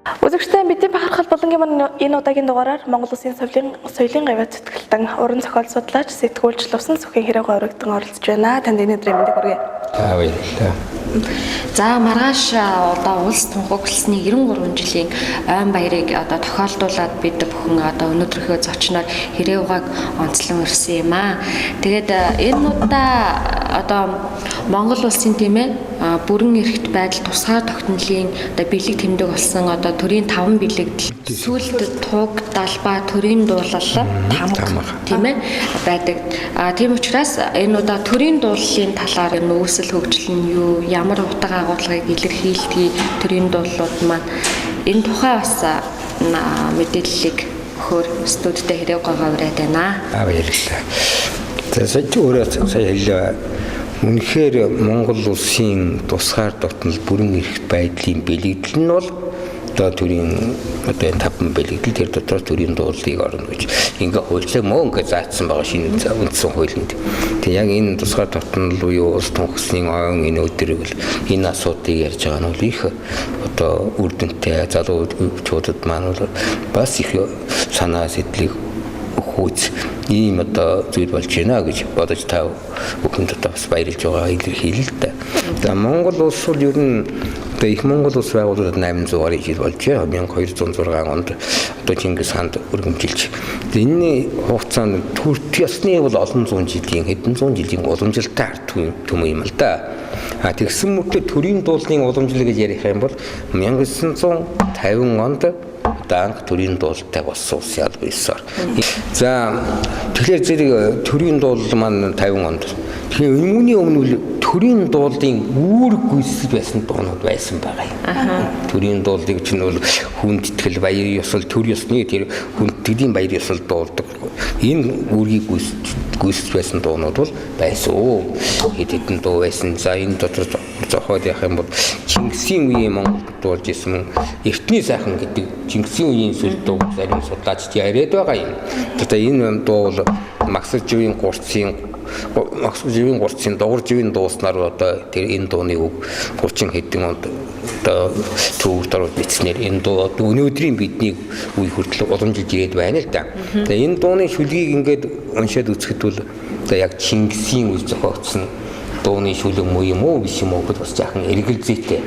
Үзэгчдээ, бидний бахархал булангийн маань энэ удаагийн дугаараар Монгол Улсын соёлын гавьяат зүтгэлтэн, уран зохиол судлаач, сэтгүүлч Лувсан Сүхийн хэрэг орогдсон оролцож байна. Танд энэ өдрийн мэндийг хүргэе. За, баярлалаа. За, маргааш одоо улс тунхагласны 93 жилийн ойн баярыг одоо тохиолдуулаад бид бүхэн одоо өнөөдрийнхөө зочноор Хэрээугаг онцлон ирсэн юм аа. Тэгээд энэ удаа одоо Монгол улсын, тийм ээ, бүрэн эрхт байдал тусгаар тогтнолын одоо бэлэг тэмдэг болсон одоо төрийн таван бэлэгдэл, сүүлд туг, далбаа, төрийн дуулал, тамга, тийм ээ, байдаг. А тийм учраас энэ удаа төрийн дууллын талаар нөөсөл хөгжил нь юу, ямар утга агуулгыг илэрхийлдгийг, төрийн дуулууд маань энэ тухай бас мэдээллийг өгөхөөр студидтэй Хэрээугаагаа ураад байна. Аа, баярлалаа. За, сая өөрөө сая хэллээ. Үнэхээр Монгол улсын тусгаар тогтнол, бүрэн эрхт байдлын бэлэгдэл нь бол одоо төрийн одоо энэ таван бэлэгдэл, тэр дотор төрийн дуулыг орно гэж ингээ хуульчлаа мөө ингээ заасан байгаа шинэ үндсэн хуулинд. Тэгээ яг энэ тусгаар тогтнол буюу улс тунхагласны ойн энэ өдөр бол энэ асуудлыг ярьж байгаа нь бол их одоо үр дүнтэй, залуучуудад маань бол бас их санаа сэтлийг өгөх ийм одоо зүйл болж байна гэж бодож та бүхэнд одоо бас баярлж байгаа илэрхийлэл л да. За, Монгол улс бол ер нь одоо их Монгол улс байгуулагдаад 800 гаруй жил болжээ. 1206 онд одоо Чингис хаанд өргөмжилж. Энэ хугацаанд төрт ёсны бол олон зуун жилийн, хэдэн зуун жилийн уламжилттай ард түмэн юм л да. А тэгсэн мөртлөө төрийн дуулын уламжлал гэж ярих юм бол 1950 онд одоо анх төрийн дуултай болсон улсын албан ёсоор. За, тэгэхээр зэрэг төрийн дуулал маань 50 онд. Тэгэхээр үүний өмнө төрийн дуулын үүрэг гүйцэтгэж байсан дуунууд байсан байгаа юм. Төрийн дуулыг чинь бол хүндэтгэл, баяр ёслол, төр ёсны тэр хүндэтгэлийн баяр ёслол дуулдаг. Энэ үүргийг гүйцэтгэж байсан дуунууд бол байсан. Хэд хэдэн дуу байсан. За, энэ дотор зохиол явах юм бол Чингисийн үеийн Монголд дуулж исэн Эртний сайхан гэдэг Чингисийн үеийн сүл дуу зарим судлаачид яриад байгаа юм. Одоо энэ дуу бол Магсаг живийн гурцын дугар живийн дууснаар одоо тэр энэ дууны үг 30 хэдэн онд одоо төвөгт ороод бичснээр энэ дуу одоо өнөөдрийн бидний үе хүртэл уламжилж ирээд байна л да. Тэгээ энэ дууны шүлгийг ингээд уншаад үзэхэд бол одоо яг Чингисийн үе зохиогдсон дууны шүлэг муу юм уу, биш юм уу гэхэд бас жаахан эргэлзээтэй.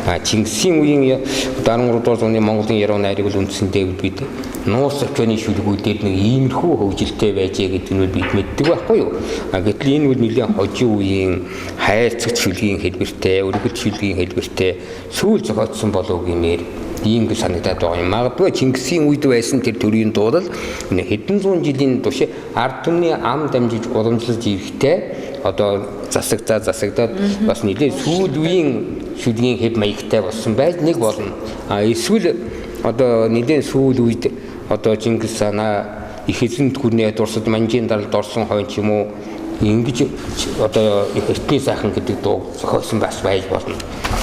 А Чингисийн үеийн 13 дугаар зууны Монголын яруу найрыг бол үндсэндээ бид нууц орчооны шүлгүүдээр нэг иймэрхүү хөгжилтэй байжээ гэдэг нь бид мэддэг байхгүй юу? А гэтэл энэ үл нэлээд хожим үеийн хайрцагт шүлгийн хэлбэртэй, өргөлт шүлгийн хэлбэртэй сүүл зохиоцсон болов гэмээр ийм гэж санагдаад байгаа юм. Магадгүй Чингисийн үед байсан тэр төрийн дуулал хэдэн зуун жилийн турш ард түмний ам дамжиж уламжлаж ирэхтэй одоо засагдаад засагдаад бас нэлээд сүүл үеийн шүлгийн хэв маягтай болсон байж нэг болно. А эсвэл одоо нэлээд сүүл үед одоо Чингис санаа их эзэнт гүрнээ дурсад манжийн даралд орсон хойно ч юм уу ингэж одоо эртний сайхан гэдэг дуу зохиосон бас байж болно.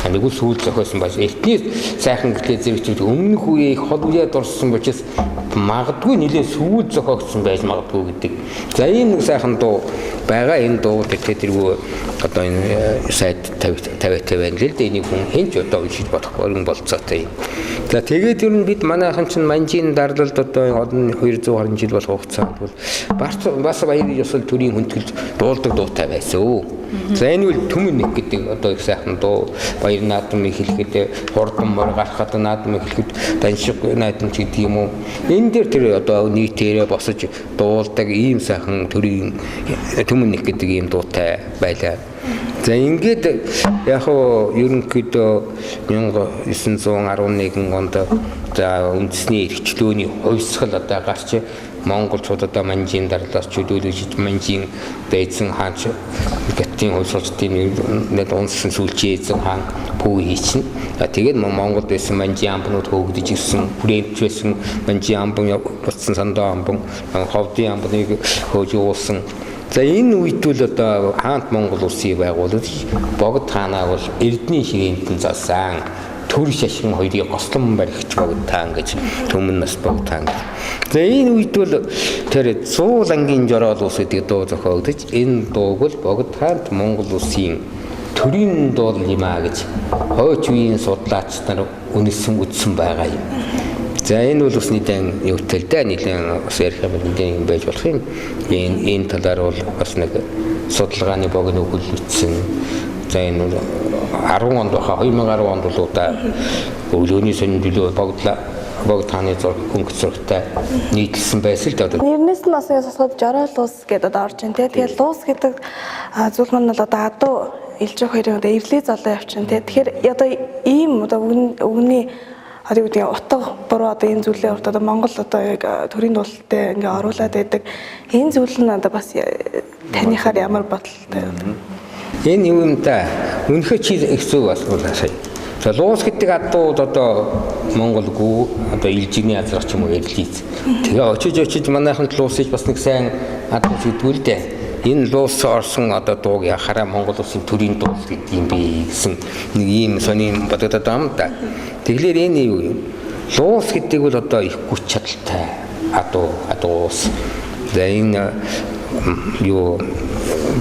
Нэгвэл сүүл зохиосон бас эртний сайхан гэхлээр зэрэг ч өмнөх үеийн хол үеэ дурссан учраас магадгүй нэлээд сүүл зохиогдсон байж магадгүй гэдэг. За, ийм нэг сайхан дуу байгаа. Энэ дуу тэгэхээр тэргүй одоо энэ сайт 50 50 байна л дээ. Энийг хүн хэн ч одоо уншиж бодох өргөн болцоотой юм. За, тэгээд ер нь бид манайхан чинь манжийн дарлалд одоо 200 гаруй жил болох хугацаанд бол бас баяр ёсол төрийн хүндэтгэлд дуулдаг дуутай байсан. За, энэ үл түмэн нэг гэдэг одоо их сайхан дуу, баяр наадмыг хэлэхэд, хурдан мор гарахад наадмыг хэлэхэд, даншиг наадам ч гэдэг юм уу. Энэ дээр тэр одоо нийтээрээ босож дуулдаг ийм сайхан төрийн түмэн нэг гэдэг ийм дуутай байлаа. За, ингээд яг хуу ерөнхийдөө 1911 онд за үндэсний эрхчлөөний хувьсгал одоо гарч монголчууд одоо манжийн дарлаас чөлөөлөж, манжийн одоо эзэн хаанч гатын хувьсгалчдын нэг унсан сүлжээ эзэн хаан пүү хийчихнэ. Тэгээд Монголд байсан манжийн амбнууд хөөгдөж ирсэн, хүрээлж байсан манжийн амбан буцсан, сандаа амбан, ховдын амбныг хөөж уулсан. За, энэ үед бол одоо хаант Монгол улсыг байгуулж Богд хаанаа бол Эрдний ширээнд нь залсан, төр шашин хоёрыг гослон баригч Богд хаан гэж, түмэн нас Богд хаан гэж. За, энэ үед бол тэр Зуул ангийн жороол ус гэдэг дуу зохиогдож, энэ дууг бол Богд хаант Монгол улсын төрийн дуул юм а гэж хойч үеийн судлаач нар үнэлсэн үздсэн байгаа юм. За энэ бол бас нэгэн юутай л да, нэгэн бас ярих юм нэгэн юм байж болох юм. Энэ талаар бол бас нэг судалгааны богино өгүүлсэн. За энэ бол 10 онд баха 2010 онд бол удаа өглөөний сонин төлөө богд хааны зураг хөнгө зурагтай нийтлсэн байсан л да. Нэрнээс нь бас ингэ сонсоход жорой луус гэдэг одоо орж ин тий. Тэгэхээр луус гэдэг зүйл маань бол одоо адуу илжих хоёрын одоо эвлээ золоо явчин тий. Тэгэхээр одоо ийм одоо үгний одоо юу гэдэг утга буруу одоо энэ зүйлээ урд одоо Монгол одоо яг төрийн дуулалтай ингээ оруулаад байдаг. Энэ зүйл нь одоо бас таныхаар ямар бодолтой вэ? Энэ юу юм да? Үнэхээр чи их зүг асуулаа сая. За луус гэдэг адууд одоо Монгол гүү одоо илжигний азрах ч юм уу эрлийц. Тэгээ очиж манайханд луусыг бас нэг сайн адуу гэдгүү л дээ. Энэ луус орсон одоо дууг яхаараа Монгол улсын төрийн дуул гэдэг юм бэ гэсэн нэг ийм сонин бодогдоод байгаа юм да. Тэгэхээр энэ юу юм? Луус гэдэг бол одоо их хүч чадалтай адуус. За энэ юу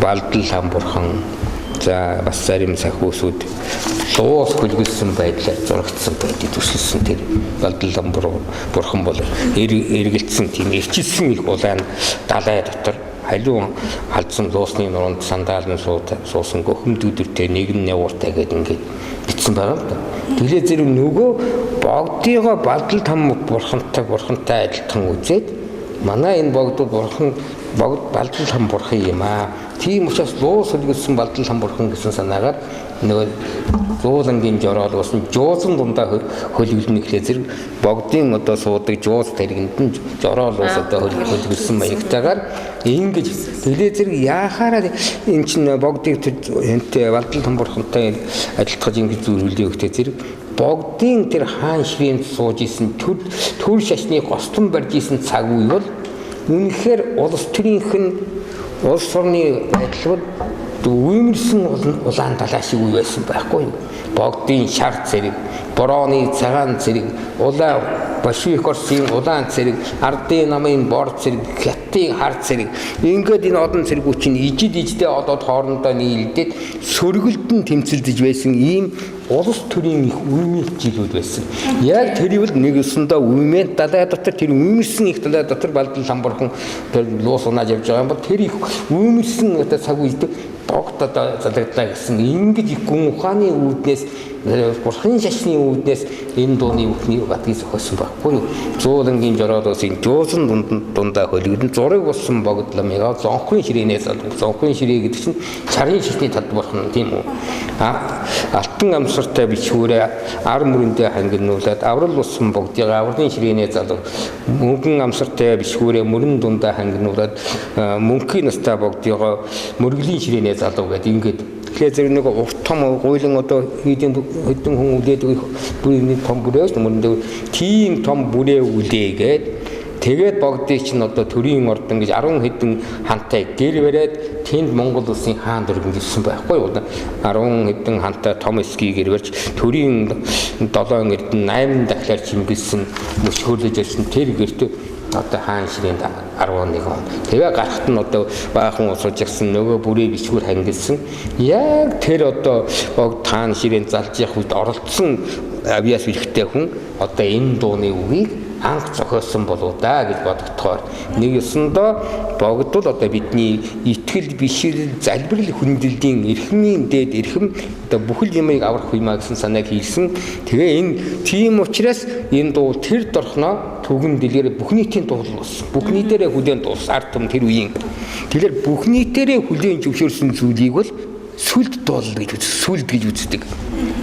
балдал хамбурхан за бас зарим сахиусууд луус хөлгөлсөн байдлаар зурагдсан байдгийг төсөлсөн тэр балдал бурхан бол эргэлдсэн тийм эрчилсэн их улаан далай дотор халиун халдсан луусны нуруунд сандаалн суусан гөхөмд өдөртэй нэгэн нявууртай гэдэг ингээд бичсэн байгаа юм да. Тэгэхээр зэрэг нөгөө богдыгоо балдал там бурхантай адилхан үзээд манай энэ богдууд бурхан богд балдал там бурхан юм аа. Тийм учраас луус хөлгөлсөн балдал там бурхан гэсэн санаагаар нөгөө зуулангийн жороол болсон жуусан дундаа хөлөглөнө гэхлээр зэрэг богдын одоо суудаг жууз тэргэнд нь жороол ус одоо хөлөглөсөн маягтайгаар ингэж тэглээ зэрэг яахаараа эн чинь богдыг энтэй балдал там бурхантай адилтгаж ингэж зүрхлээ өгтөө зэрэг богдын тэр хаан ширээнд сууж исэн төр шашны гостон барьж исэн цаг үе бол үнэхээр улс төрийнх нь улс орны байдал бол үемэрсэн улаан далай шиг үе байсан байхгүй юу? Богдын шар цэрэг, борооны цагаан цэрэг, улаан Большевик Оросын улаан цэрэг, ардын намын бор цэрэг, хятадын хар цэрэг. Ингээд энэ олон цэргүүд чинь ижид ижидээ одод хоорондоо нийлдээд сөргөлдөн тэмцэлдэж байсан ийм улс төрийн их үемэлт жилүүд байсан. Яг тэр бол нэг өсөндөө үемэл далай дотор тэр үемэрсэн их далай дотор балдал самбархан тэр луус унааж явж байгаа юм бол тэр их үемэрсэн одоо цаг үед богд одоо залагдлаа гэсэн ингэж их гүн ухааны үүднээс бурхны шашны үүднээс энэ дууны бүхний батгийг зохиосон байхгүй юу? Зуулангийн жороолоос жуусан дундаа хөлгөрн зураг болсон богдламыгаа зонхын ширээнээс зонхын ширээ гэдэг чинь чарын шишний тад бурхан тийм үү? Алтан амсартай бичвэрээ ар мөрөндөө хангинуулаад аврал болсон богдыг авралын ширээнээ залуу мөнгөн амсартай бичвэрээ мөрөн дундаа хангинуулаад мөнхийн настай богдыг мөргөлийн ширээнээ залуу гэдэг ингээд тэгэхээр зэрэг нэг урт том гуйлан одоо хэдэн хүн үлээдэг бүрийн том бүрээс мөрөндөө тийм том бүрээ үлээгээд тэгээд богдыг чинь одоо төрийн ордон гэж 10 хэдэн хантай гэр бариад тэнд Монгол улсын хаан дөргөн гэсэн байхгүй юу? 10 хэдэн хантай том эсгийг гэр барьж төрийн 7 эрдэнэ 8 дахлаар чимгэлсэн мөшгөөлөж ирсэн тэр гэрт одоо хаан ширээнд 11 он. Тэгээ гарахт нь одоо баахан усууж гисэн нөгөө бүрээ бичвэр хангилсан. Яг тэр одоо богд хаан ширээнд залж явах үед оролцсон авиас бэлгтэй хүн одоо энэ дууны үгийг анх зохиосон болоо да гэж бодогдохоор нэг ёсондоо богдвол одоо бидний итгэл бишрэл залбирал хүндлэлийн эрхмийн дээд эрхэм одоо бүхэл юмыг аврах юм а гэсэн санааг хийсэн. Тэгээ энэ тийм учраас энэ дуу тэр дорхноо түгэн дэлгэр бүх нийтийн дуу болсон. Бүх нийтээрээ хүлээн дуус ард түмэн тэр үеийн. Тэгэхээр бүх нийтээрээ хүлээн зөвшөөрсөн зүйлийг бол сүлд дуулал гэж сүлд гэж үздэг.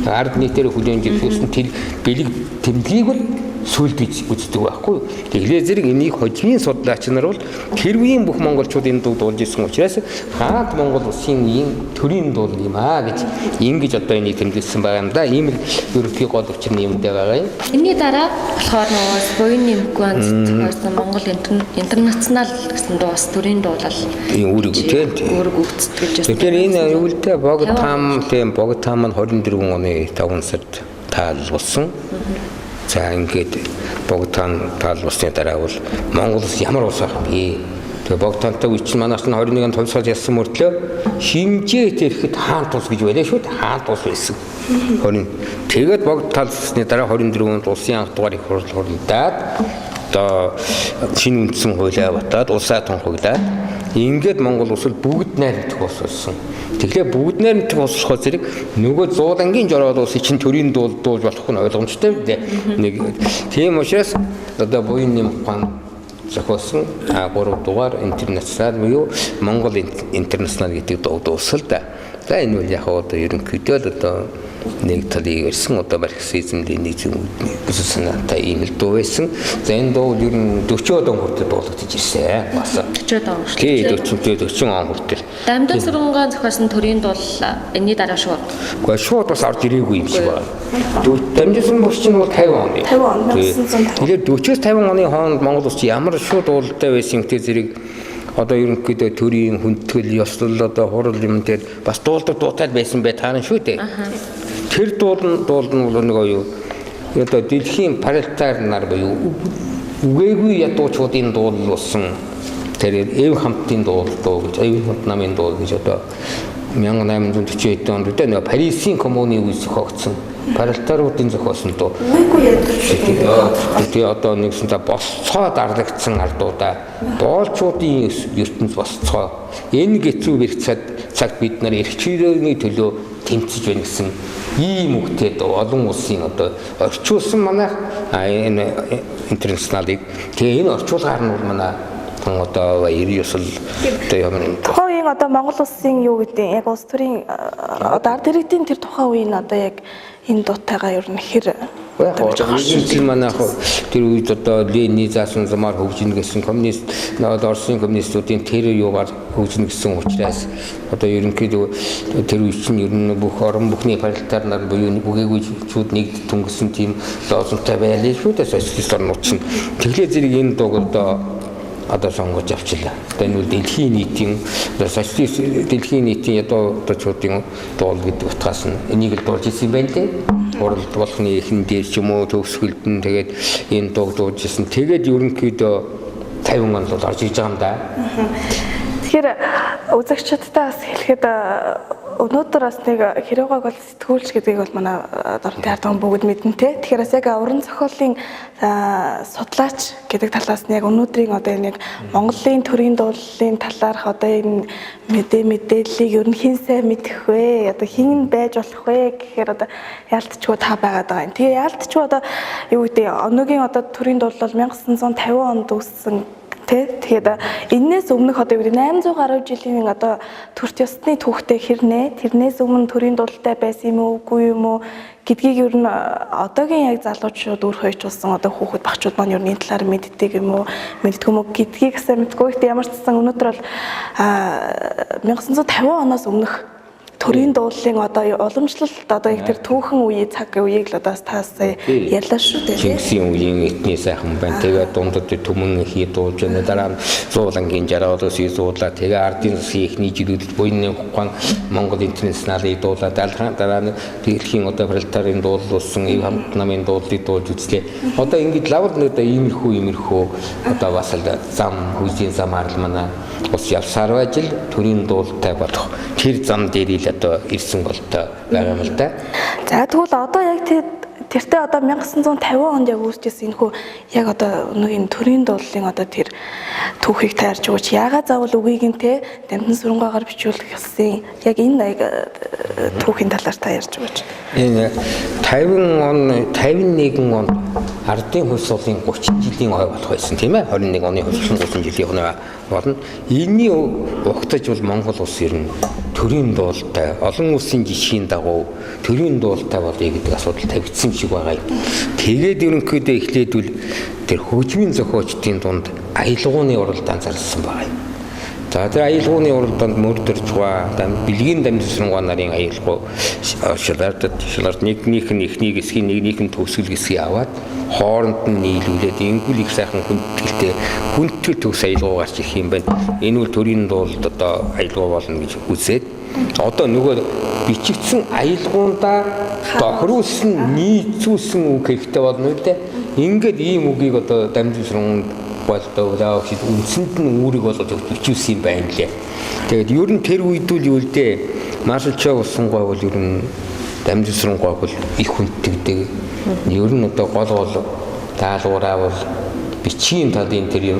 Ард нийтээрээ хүлээн зөвшөөрсөн тэр бэлэг тэмдгийг бол сүлд гэж үздэг байхгүй юу. Тэгэхээр зэрэг энийг хожимын судлаач нар бол тэр үеийн бүх монголчууд энэ дуу дуулж ирсэн учраас хаант Монгол улсын үеийн төрийн дуу юм аа гэж ингэж одоо энийг тэмдэглэсэн байгаа юм да. Ийм л ерөнхий гол учир нь юмдээ байгаа юм. Энэний дараа болохоор нөгөө буян нэмгүй анц зохиосон Монгол интернационал гэсэн дуу бас төрийн дуулал ийм үүрэг тийм үүрэг үүсгэж байсан. Тэгэхээр энэ юу л дээ богд таам тийм богд таам нь 24 оны 5 сард таал болсон. За ингээд богд таал болсны дараа бол Монгол улс ямар улс байх вэ? Тэгээ Богдтантай үе чинь манайх нь 21 онд хувьсгал ялсан мөртлөө химжээ тэрхэд хаан тус гэж байлаа шүү дээ. Хаан тус байсан. 20. Тэгээд Богд талсны дараа 24 онд улсын анх дугаар их хурал хурлдаад одоо шинэ үндсэн хуулиа батаад улсаа тунхаглаад ингээд Монгол улс бүгд найрамдах улс болсон. Тэгэхээр бүгд найрамдах улс болохоор зэрэг нөгөө зуулангийн жороод улсын чинь төрийн дуул дуулж болох нь ойлгомжтой дээ. Нэг тийм учраас одоо буян нэмэх зохиосон 3 дугаар интернационал буюу Монгол интернационал гэдэг дуу дуусал да. За энэ бол яг одоо ерөнхийдөө л одоо нэг талыг ирсэн одоо марксизм ленинизм бүс санаатай ийм л дуу байсан. За энэ дуу ер нь 40-од он хүртэл дуулагдаж ирсэн. Бас 40-од он хүртэл. Тий 40 он хүртэл. Дамдын сүрэнгаан зохиосон төрийн дуул энэний дараа шууд. Гэхдээ шууд бас орж ирээгүй юм шиг байна. Дамдын сүрэн багш чинь бол 50 оны. 50 он 1950. Тэгэхээр 40-оос 50 оны хооронд Монгол улс ямар шууд дуулалтай байсан юм те зэрэг одоо ерөнхийдөө төрийн хүндэтгэл, ёслол одоо хурал юм дээр бас дуулдаг дуутай байсан бай таарна шүү дээ. Тэр дуул нь бол нөгөө юу одоо дэлхийн пролетар нар буюу үгээгүй ядуучуудын дуул болсон тэр эв хамтын дуул дуу гэж эв хамт намын дуул гэж одоо 1847 онд үү нөгөө Парисын коммуны үе зохиогдсон пролетаруудын зохиосон дуу. Үгээгүй ядуучуудын дуу. Тэгээ одоо нэгсэнтэй босцоо дарлагдсан ардуудаа боолчуудын ертөнц босцоо энэ гэцүү бэрх цаг бид нар эрх чирээний төлөө тэмцэж байна гэсэн ийм үгтэй олон улсын одоо орчуулсан манайх энэ интернационалыг тэгээ энэ орчуулгаар нь бол манай одоо эрийн ёсол одоо ямар тухайн үеийн одоо Монгол улсын юу гэдэг яг улс төрийн одоо ард иргэдийн тэр тухайн үеийн одоо яг энэ дуутайгаа ер нь хэр яг манайх тэр үед одоо Ленин заасан замаар хөгжинэ гэсэн коммунист одоо Оросын коммунистуудын тэр юугаар хөгжинэ гэсэн учраас одоо ерөнхийдөө тэр үе чинь ер нь бүх орон бүхний пролетар нар буюу үгээгүй чүүд нэгд түнгсэн тийм лозунгтай байлаа шүү дээ социалист орнууд чинь. Тэгэхээр зэрэг энэ дууг одоо сонгож авчлаа. Одоо энэ бол дэлхийн нийтийн одоо социалист дэлхийн нийтийн ядуу одоочуудын дуул гэдэг утгаас нь энийг л дуулж ирсэн байна лээ. Хурал болгоны эхэн дээр ч юм уу төгсгөлд нь тэгээд энэ дууг дуулж ирсэн. Тэгээд ерөнхийдөө 50 онд бол орж иж байгаа юм да. Тэгэхээр үзэгчдтэй бас хэлэхэд өнөөдөр бас нэг хэрэг бол сэтгүүлч гэдгийг бол манай дорнотын ард түмэн бүгд мэднэ те. Тэгэхээр бас яг уран зохиолын судлаач гэдэг талаас нь яг өнөөдрийн одоо энэ яг Монголын төрийн дууллын талаарх одоо энэ мэдээллийг ер нь хэн сайн мэдэх вэ? Одоо хэн байж болох вэ гэхээр одоо яалтчгүй та байгаад байгаа юм. Тэгээ яалтчгүй одоо юу гэдэг өнөөгийн одоо төрийн дуулал бол 1950 онд үүссэн. Тэгээд энээс өмнөх одоо юу гэдэг 800 гаруй жилийн одоо төрт ёсны түүхтэй хэрнээ тэрнээс өмнө төрийн дуулалтай байсан юм уу үгүй юм уу гэдгийг ер нь одоогийн яг залуучууд үр хойчулсан одоо хүүхэд багчууд маань ер нь энэ талаар мэддэг юм уу мэддэг юм уу гэдгийг сайн мэдгүй. Гэхдээ ямар ч гэсэн өнөөдөр бол 1950 оноос өмнөх төрийн дууллын одоо уламжлалт одоо яг тэр түүхэн үеийн цаг үеийг л одоо та сая ярьлаа шүү дээ. Чингисийн үеийн этний сайхан байна. Тэгээд дундад түмэн ихий дуулж байна. Дараа нь зуулангийн 60-аас зуулаа. Тэгээ ардын засгийн эхний жилүүдэд буяны ухаан Монгол интернационалыг дуулаа. Дараа нь дэлхийн одоо пролетарын дуулуулсан ив хамт намын дуулыг дуулж үзлээ. Одоо ингэж лавл нэг одоо иймэрхүү одоо бас л зам хүйсийн замаар л манай ус явсаар байж л төрийн дуултай болох тэр зам дээр ил одоо ирсэн болтой байгаа юм л да. За тэгвэл одоо яг тэртээ одоо 1950 онд яг үүсчихсэн энэ хүү яг одоо өнөөгийн төрийн дууллын одоо тэр түүхийг таарч өгөөч. Яагаад заавал үгийг нь те дамтан сүрэнгаагаар бичүүлэх ёсны яг энэ яг түүхийн талаар та ярьж өгөөч. Энэ 50 он 51 онд ардын хувьсгалын 30 жилийн ой болох байсан тийм ээ. 21 оны хувьсгалын 30 жилийн ой болно. Энийний угтаж бол Монгол улс ер нь төрийн дуултай олон улсын жишгийн дагуу төрийн дуултай болъё гэдэг асуудал тавигдсан шиг байгаа юм. Тэгээд ерөнхийдөө эхлээд үл тэр хөгжмийн зохиочдын дунд аялгууны уралдаан зарласан байгаа юм. За тэр аялгууны уралдаанд мөрдөржгаа, бэлгийн дамжсангуа нарын аялгуу шалаардад нэгнийх нь эхний хэсгийг нэгнийх нь төгсгөл хэсгийг аваад хооронд нь нийлүүлээд ингүүл их сайхан хүндэтгэлтэй хүндэтгэл төгс аялгуу гарч ирэх юм байна. Энэ үл төрийн дуулд одоо аялгуу болно гэж үзээд одоо нөгөө бичигдсэн аялгуундаа тохируулсан нийцүүлсэн үг хэрэгтэй болно үү те. Ингээд ийм үгийг одоо дамжуулсан тунхаг одоо улаа огшид үндсэнд нь үүрэг болгож бичүүлсэн юм байна лээ. Тэгээд ер нь тэр үед үл юу л дээ Маршал Чо Усангой бол ер нь Дамжин бол их хүндэгдэг. Ер нь одоо гол гол даалгавраа бол бичгийн талын тэр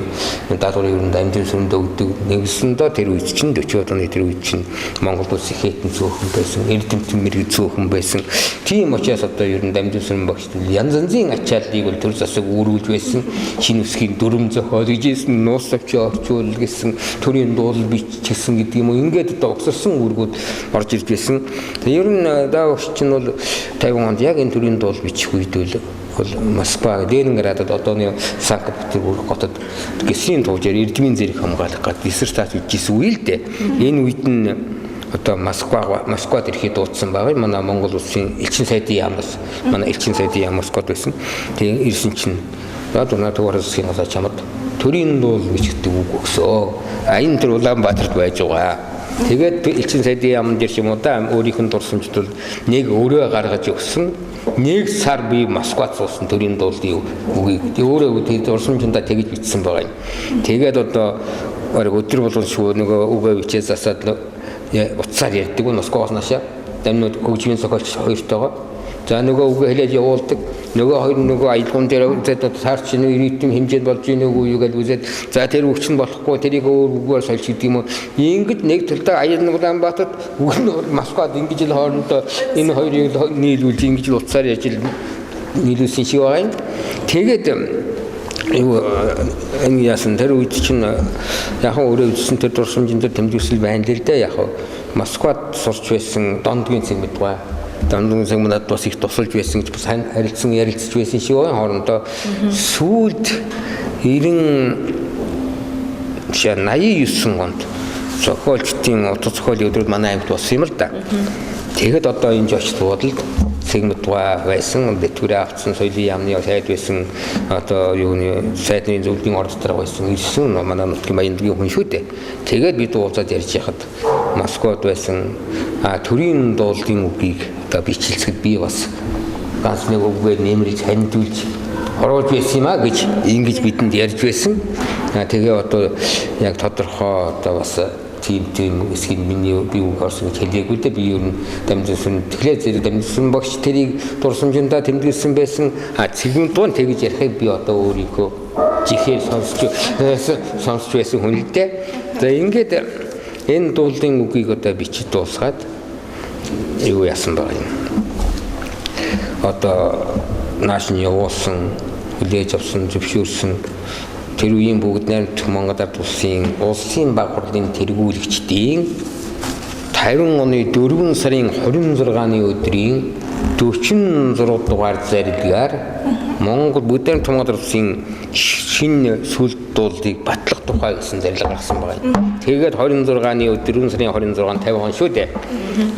даалгаврыг ер нь Дамжин сүрэнд өгдөг. Нэгсэндээ тэр үед чинь 40-од оны тэр үед чинь Монгол улс их хэтэн цөөхөн байсан, Эрдэмтэн мэрэг цөөхөн байсан. Тийм учраас одоо ер нь Дамжин сүрэн багш янз янзын ачааллыг бол төр засаг үүрүүлж байсан. Шинэ үсгийн дүрм зохиол гэжсэн, нуус авч орчуул гэсэн, төрийн дуул бичсэн гэдэг юм уу. Ингээд одоо угсарсан үүргүүд орж ирж байсан. Ер нь даа багш чинь бол 50 онд яг энэ төрийн дуул бичих үед бол Москва, Ленинградад одооны Санкт-Петербург хотод гисрийн туужаар эрдмийн зэрэг хамгаалах гад диссертац бичсэн үе л дээ. Энэ үед нь одоо Москвад ирэхэд дуудсан байгаа. Манай Монгол улсын элчин сайдын яамнаас манай элчин сайдын яам Москвад байсан. Тэгээ ирсэн чинь одоо наа Төвөр засгийн газар чамд төрийн дуул бичдэг үг өгсөө. А энэ төр Улаанбаатарт байж байгаа. Тэгээд элчин сайдын яамн дээр ч юм уу да өөрийнх нь дурсамжид бол нэг өрөө гаргаж өгсөн. Нэг сар би Москвад суусан төрийн дуулын үгийг өөрөө тэр дурсамжиндаа тэгж бичсэн байгаа юм. Тэгээд одоо өдөр болгон шүү нөгөө үгээ бичээ засаад утсаар ярьдаг. Москваас наашаа дамнууд хөгжмийн зохиолч хоёртойгоо. За нөгөө үгээ хэлээд явуулдаг. Нөгөө хоёр нөгөө аялгуун дээр үзээд таарч ийн ритм хэмжээнд болж ийн үгүй юу гэж үзээд за тэр үг чинь болохгүй тэрийг өөр үгээр сольж гэдэг юм уу. Ингээд нэг талдаа Аян Улаанбаатарт үг нь Москвад ингэж л хоорондоо энэ хоёрыг нийлүүлж ингэж л утсаар яаж л нийлүүлсэн шиг байгаа юм. Тэгээд юу энэ яасан тэр үед чинь яг өөрөө үзсэн тэр дурсамжин дээр тэмдэглэл байна л дээ. Яг Москвад сурч байсан Дондгийн цэг мэдгүй. Дондгийн цэг надад бас их тусалж байсан гэж бас харилцан ярилцж байсан шиг байна. Хоорондоо сүүлд 89 онд зохиолчдын утга зохиолын өдрүүд манай аймагт болсон юм л да. Тэгэхэд одоо энэ жочд буудалд цэгмэдгай байсан, бэтгүүрээ авцсан соёлын яамны сайд байсан, одоо юуны сайдны зөвлөлийн орд дотор байсан, ирсэн манай нутгийн баяндгийн хүн шүү дээ. Тэгээд бид уулзаад ярьж яхад Москвад байсан төрийн дуулын үгийг одоо бичлэхэд би бас ганц нэг үгээр нэмэрж хандуулж оруулж байсан юм а гэж ингэж бидэнд ярьж байсан. Тэгээ одоо яг тодорхой одоо бас тийм хэсгийг миний би үг орсон гэж хэлээгүй дээ. Би ер нь Дамжин тэгэхээр зэрэг Дамжин багш тэрийг дурсамжиндаа тэмдэглэсэн байсан. А цэгүн дуун тэгж ярихыг би одоо өөрийнхөө жихээр сонсч байсан хүн л дээ. За ингээд энэ дуулын үгийг одоо бичиж дуусгаад юу яасан байгаа юм. Одоо нааш нь явуулсан, хүлээж авсан, зөвшөөрсөн тэр үеийн бүгд найрамдах Монгол Ард улсын баг хурлын тэргүүлэгчдийн 50 оны 4 сарын 26-ны өдрийн 46 дугаар зарилгаар Монгол бүгд найрамдах Монгол улсын шинэ сүлд дуулыг батлах тухай гэсэн зарилга гаргасан байгаа юм. Тэгээд 26-ны өдөр 4 сарын 26-нд 50 он шүү дээ.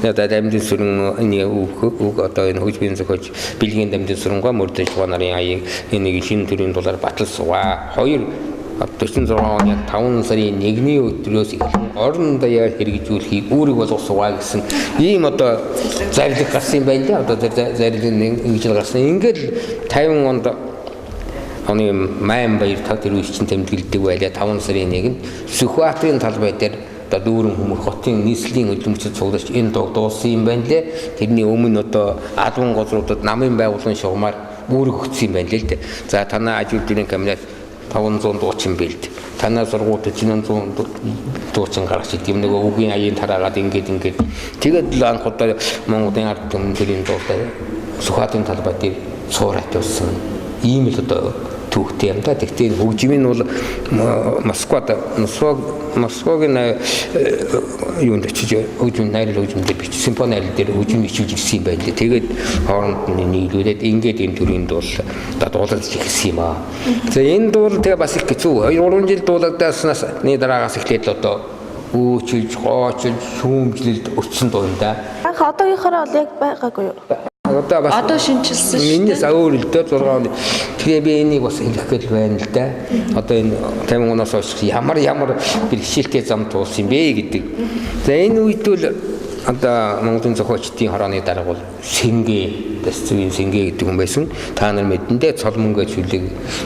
Одоо Дамжин сүрэн үг одоо энэ хөгжмийн зохиолч Бэлгийн Дамжин сүрэнгөө мөрдөж тухай нарын аяыг энийг шинэ төрийн дулаар баталсугаа. 46 оны 5 сарын 1-ний өдрөөс эхлэн орон даяар хэрэгжүүлэхийг үүрэг болгосугаа гэсэн ийм одоо зарлиг гарсан юм байна лээ. Одоо зарлиг ингэж л гарсан. Ингээд 50 онд оны майн баяр тэр үе чинь тэмдэглэдэг байлаа. 5 сарын 1-нд Сүхбаатарын талбай дээр одоо дүүрэн хүмүүр хотын нийслэлийн хөдөлмөрчид цуглаж энэ дуу дуусан юм байна лээ. Тэрний өмнө одоо албан газруудад намын байгууллагын шугамар үүрэг өгсөн юм байна лээ л дээ. За танай аж үйлдвэрийн кабинет 500 дуучин бэлд. Танай сургуульд 700 дуучин гаргах гэдэг юм нөгөө үгийн аяын тараагаад ингээд. Тэгээд л анх удаа Монголын ард түмэн тэрийн дуулаа Сүхбаатарын талбай дээр цуурайтуулсан. Ийм л одоо түүхтэй юм да. Тэгтээ хөгжмийн бол Москвад Москвагийн юунд очиж хөгжмийн найрал хөгжмөд бич симфони найрал дээр хөгжим бичүүлж ирсэн юм байна лээ. Тэгээд хооронд нь нийлүүлээд ингээд энэ төрийн дуул одоо дуулаж эхэлсэн юм аа. За энэ дуул тэгээ бас их хэцүү. 2-3 жил дуулагдааснаас нэг дараагаас эхлээд л одоо үүчилж, гоочилж, шүүмжлэлд өртсөн дуу юм да. Анх одоогийнхороо бол яг байгаагүй юу? Одоо бас одоо шинжилсэн шүү. Энэс өөр л дээ 6 оны. Тэгээ би энийг бас хэлэх гээд байна л да. Одоо энэ 50 оноос хойш ямар бэрхшээлтэй зам туулсан юм бэ гэдэг. За энэ үед бол одоо Монголын зохиолчдын хорооны дарга бол Сэнгэ, Дасцвийн Сэнгэ гэдэг хүн байсан. Та нар мэдэндээ Цолмон гэж шүлэг,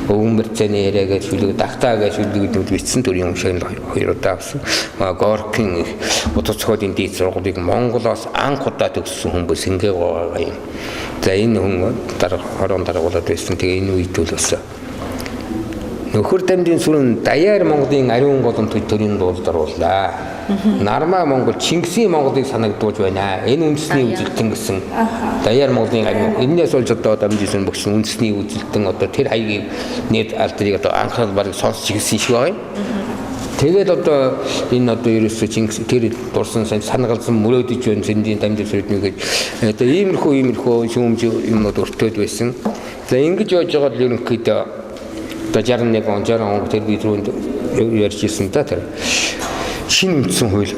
Өвгөн Бэрцэний яриа гэж шүлэг, Дагтаа гэж шүлэг гэдэг бичсэн төрийн юм шиг хоёр удаа авсан. Горкийн утга зохиолын дээд сургуулийг Монголоос анх удаа төгссөн хүн бол Сэнгэ байгаа юм. За энэ хүн дарга хороон дарга болоод байсан. Тэгээ энэ үед бол бас Нөхөр дамжин сүрэн даяар Монголын ариун голомт төрийн дуулд оруулаа. Нармаа Монгол Чингисийн Монголыг санагдуулж байна. Энэ үндэсний үзэлтэн гэсэн даяар Монголын ариун. Энээс болж одоо дамжин сүрэн бөгсөн үндэсний үзэлтэн одоо тэр хаягийн нийт алдрыг одоо анхаарал барыг сонсч ирсэн шиг байгаа юм. Тэгээд одоо энэ одоо ерөөсөө Чингис тэр дурсан санагалсан мөрөөдөж байна сэндийн дамжин сүрэн гэж одоо иймэрхүү шүүмж юмнууд өртөөд байсан. За ингэж явж байгаа л ерөнхийдөө одоо 61 он 60 он тэр би түрүүнд ярьж ирсэн да тэр шинэ үндсэн хууль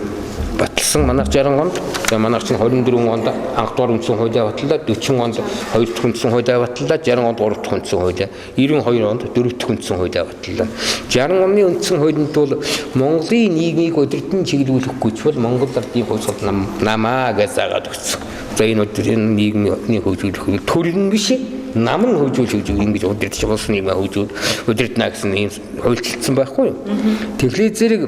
баталсан манайх 60 онд, за манайх чинь 24 онд анх дугаар үндсэн хуулиа баталлаа, 40 онд хоёр дахь үндсэн хуулиа баталлаа, 60 онд гурав дахь үндсэн хуулиа, 92 онд дөрөв дахь үндсэн хуулиа баталлаа. 60 оны үндсэн хуулинд бол Монголын нийгмийг удирдан чиглүүлэхгүй ч бол Монгол ардын хувьсгал намаа гэж заагаад өгсөн. За энэ энэ нийгмийн хөгжүүлэх төрөл нь биш, нам нь хөгжүүлэх гэж ингэж удирдах улс нийгмээ хөгжүүл удирдна гэсэн ийм хуульчилсан байхгүй юу. Тэгэхээр зэрэг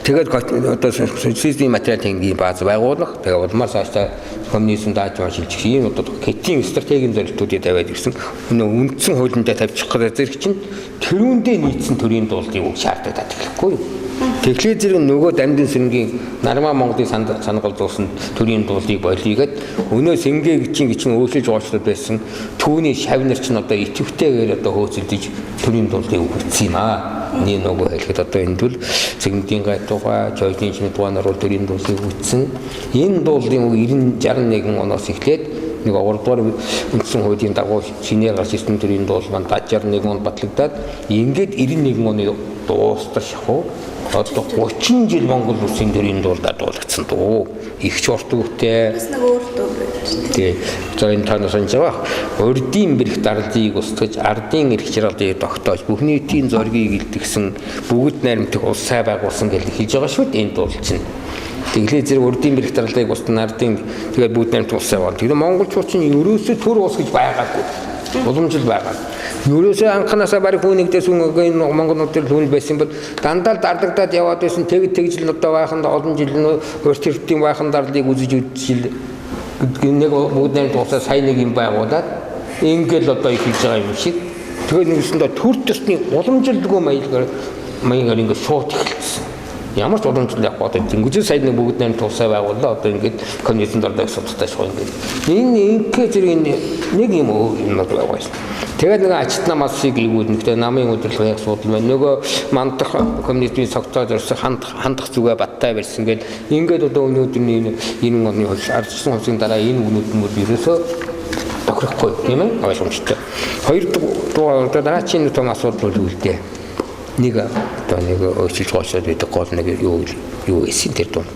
тэгээд одоо социализмын материал техникийн бааз байгуулах, тэгээд улмаар цаашдаа коммунизм дааж шилжих ийм одоо хэтийн стратегийн зорилтуудыг тавиад ирсэн. Өнөө үндсэн хуулиндаа тавьчих гэдэг зэрэг чинь тэрүүндээ нийцсэн төрийн дуулыг үг шаардлагатай тэгэхээр юу. Тэгэхээр зэрэг нөгөө дамдын сэрнгийн Нармаа Монголыг санагалзуулсан төрийн дуулыг болигээд өнөө Сэнгэ гिचин гिचин өөрчилж уучлаад байсан түүний шав нар чинь одоо идэвхтэйгээр одоо хөөцөлдөж төрийн дуулыг өгсөн юм аа. Нэг нөгөө хэлэхэд одоо энд бол Цэгмдийн гайтугай, Жойдын чимдгуй нар бол төрийн дуулыг өгсөн. Энэ дуулын үг 90 61 оноос эхлээд нэг 3 дугаар үндсэн хуулийн дагуу шинээр гарч ирсэн төрийн дуул маань 61 онд батлагдаад ингээд 91 оны дуустал шахуу одоо 30 жил Монгол улсын төрийн дуулдаа дуулагдсан дуу. Их ч урт үгтэй. Бас нэг өөр дуу байж. Тий. За энэ та нар санаж байгаа. Урдын бэрх дарлыг устгаж, ардын эрх чаргалыг тогтоож, бүх нийтийн зоригийг илтгэсэн, бүгд найрамдах улс сай байгуулсан гэж хэлж байгаа шүү дээ энэ дуул чинь. Тэгэхээр зэрэг урдын бэрх дарлыг устган ардын тэгээд бүгд найрамдах улс сай байна. Тэгэхээр монголчууд чинь ерөөсөө төр улс гэж байгаагүй. Уламжил байгаа. Ерөөсөө анханасаа бараг хүн нэгдээс энэ Монголууд төр хүн байсан бол дандаа л дарлагдаад яваад байсан. Тэг тэгжил одоо байханд олон жил нь урт хэртийн байхан дарлыг үзэж үзжил нэг бүгд найрамдах улсаа сайн нэг юм байгуулад ингээл одоо эхэлж байгаа юм шиг. Тэгээд нэгсэндээ төр төсний уламжилдгүй маягаар ингээд шууд эхэлсэн. Ямар ч уламжлал явахгүй одоо дөнгөж сайн нэг бүгд найрамдах улсаа байгууллаа. Одоо ингээд коммунизм дордог судалтай шууд ингээд энэ ингээ зэрэг нэг юм юмнууд байгаа юм. Тэгээд нэг ачт намаас эвгүүд нэгтэй намын удирдлагын асуудал байна. Нөгөө мандах коммунизмын цогцоо зорьсон хандах зүгээ баттай барьсан гээд ингээд одоо өнөөдөр энэ оны хууль ардчсан хувьсгийн дараа энэ үгнүүд нь бүр ерөөсөө тохирохгүй тийм ээ ойлгомжтой. Хоёр дугаар одоо дараачийн том асуудал бол үлдээ. Нэг одоо нэг өөрчилж гоошоод байдаг гол нэг юу эсийн тэр дунд.